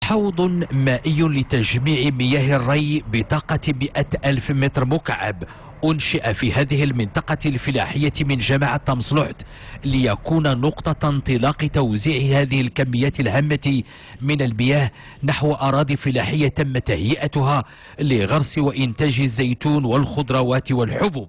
حوض مائي لتجميع مياه الري بطاقة 100,000 متر مكعب أنشئ في هذه المنطقة الفلاحية من جماعة تامصلوحت ليكون نقطة انطلاق توزيع هذه الكميات الهامة من المياه نحو أراضي فلاحية تم تهيئتها لغرس وإنتاج الزيتون والخضروات والحبوب.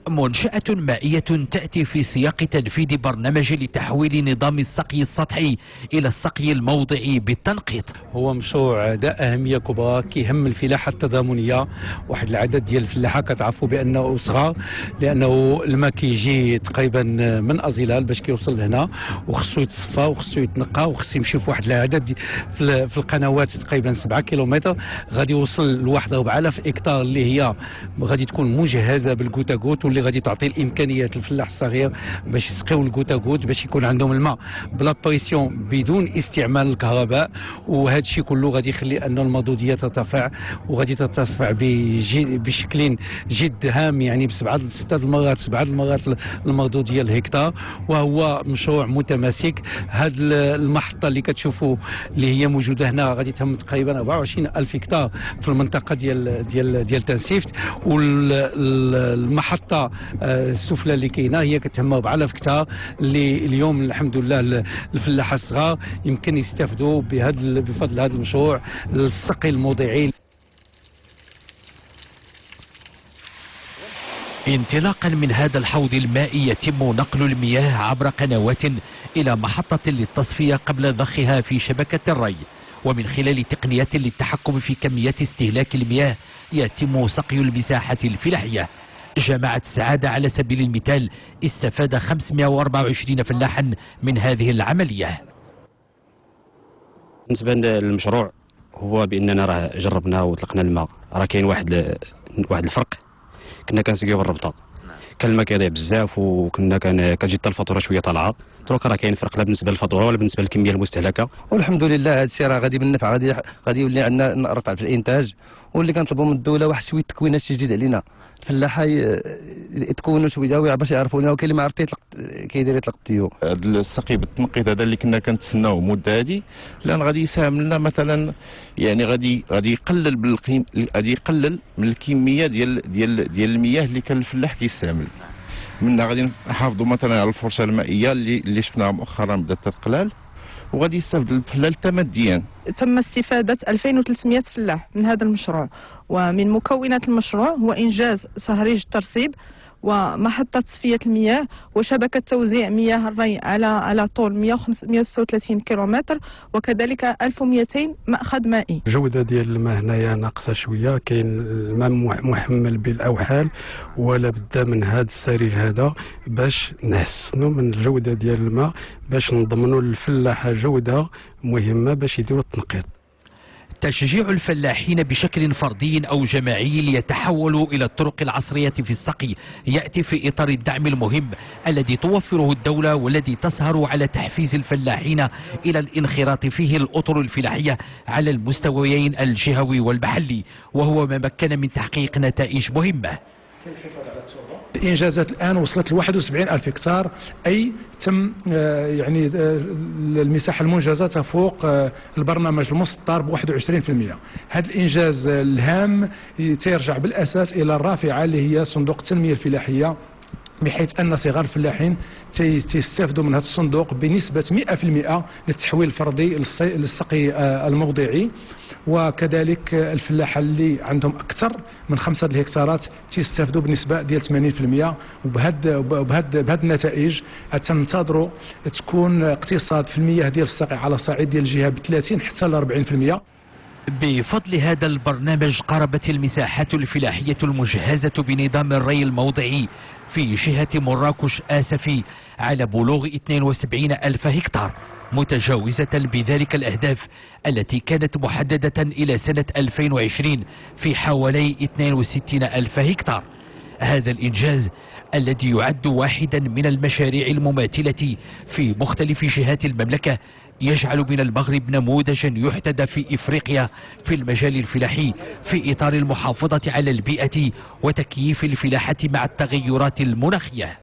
منشأة مائية تأتي في سياق تنفيذ برنامج لتحويل نظام السقي السطحي إلى السقي الموضعي بالتنقيط. هو مشروع ذا أهمية كبرى كيهم الفلاحة التضامنية. واحد العدد ديال الفلاحة كتعرفوا بأنه صغار، لأنه الماء كيجي تقريبا من أزيلال باش كيوصل لهنا، وخصو يتصفى وخصو يتنقى وخصو يمشي في واحد العدد في القنوات تقريبا 7 كيلومتر، غادي يوصل لواحد 4000 هكتار اللي هي غادي تكون مجهزة بال goutte à goutte، واللي غادي تعطي الامكانيات للفلاح الصغير باش يسقيو ال goutte à goutte، باش يكون عندهم الماء ب la pression بدون استعمال الكهرباء. وهذا الشيء كله غادي يخلي ان المردوديه ترتفع، وغادي ترتفع بشكل جد هام، يعني بسبعة 6 المرات 7 المرات المردوديه الهكتار. وهو مشروع متماسك. هذه المحطة اللي كتشوفوا اللي هي موجودة هنا غادي تهم تقريبا 24,000 هكتار في المنطقة ديال ديال ديال تنسيفت، والمحطه السفلى اللي كاينه هي كتهم 4000 هكتار اللي اليوم الحمد لله الفلاحة الصغار يمكن يستافدوا بهذا بفضل هذا المشروع للسقي الموضعي. انطلاقا من هذا الحوض المائي يتم نقل المياه عبر قنوات الى محطة للتصفيه قبل ضخها في شبكة الري، ومن خلال تقنيات للتحكم في كميات استهلاك المياه يتم سقي المساحة الفلاحية. جماعة السعادة على سبيل المثال استفاد 524 فلاحا من هذه العملية. بالنسبة للمشروع هو بأننا راه جربنا وطلقنا الماء، راه كاين واحد الفرق. كنا كنسقيو بالربطة، كان الماء كيضيع بزاف، وكنا كتجي حتى الفاتورة شوية طالعة. دروك راه كاين فرق لا بالنسبة للفاتورة ولا بالنسبة للكمية المستهلكة. والحمد لله هذا الشيء راه غادي بالنفع، غادي يولي عندنا رفع في الإنتاج. واللي كنطلبوا من الدولة واحد شوية تكوين هادشي جديد علينا، الفلاحة يتكونوا شوية باش يعرفونا، وكاين اللي ما عرف يطلق كيدير يطلق ال tuyau. هذا السقي بالتنقيط هذا اللي كنا كنتسناوه مده هذه، لان غادي يساهم لنا مثلا، يعني غادي يقلل غادي يقلل من الكمية ديال ديال ديال المياه اللي كان الفلاح كيستعمل. منها غادي نحافظوا مثلا على الفرشة المائية اللي شفناها مؤخرا بدات تقلال، وغادي يستافد الفلاح ماديا. تم استفادة 2300 فلاح من هذا المشروع، ومن مكونات المشروع هو إنجاز صهريج الترسيب ومحطة تصفية المياه وشبكة توزيع مياه الري على طول 136 كيلومتر، وكذلك 1200 مأخذ مائي. الجودة ديال الماء هنايا ناقصة شوية، كاين الماء محمل بالأوحال، ولا بد من هذا السرير هذا باش نحسنوا من الجودة ديال الماء، باش نضمنوا للفلاحة جودة مهمة باش يديروا التنقيط. تشجيع الفلاحين بشكل فردي أو جماعي ليتحولوا إلى الطرق العصرية في السقي يأتي في إطار الدعم المهم الذي توفره الدولة، والذي تسهر على تحفيز الفلاحين إلى الانخراط فيه الأطر الفلاحية على المستويين الجهوي والمحلي، وهو ما مكن من تحقيق نتائج مهمة. الإنجازات الآن وصلت ل 71,000 هكتار، أي تم يعني المساحة المنجزة تفوق البرنامج المسطر ب 21%. هذا الإنجاز الهام تيرجع بالأساس إلى الرافعة اللي هي صندوق التنمية الفلاحية، بحيث أن صغار الفلاحين تيستافدوا من هذا الصندوق بنسبة 100% للتحويل الفردي للسقي الموضعي، وكذلك الفلاحة اللي عندهم أكثر من 5 الهكتارات تيستافدوا بنسبة ديال 80%. وبهاد النتائج تنتظروا تكون اقتصاد في المياه ديال السقي على صعيد ديال الجهة ب 30 حتى ل 40%. بفضل هذا البرنامج قربت المساحات الفلاحية المجهزة بنظام الري الموضعي في جهة مراكش آسفي على بلوغ 72,000 هكتار، متجاوزة بذلك الأهداف التي كانت محددة إلى سنة 2020 في حوالي 62,000 هكتار. هذا الإنجاز الذي يعد واحدا من المشاريع المماثلة في مختلف جهات المملكة يجعل من المغرب نموذجا يحتذى في إفريقيا في المجال الفلاحي في إطار المحافظة على البيئة وتكييف الفلاحة مع التغيرات المناخية.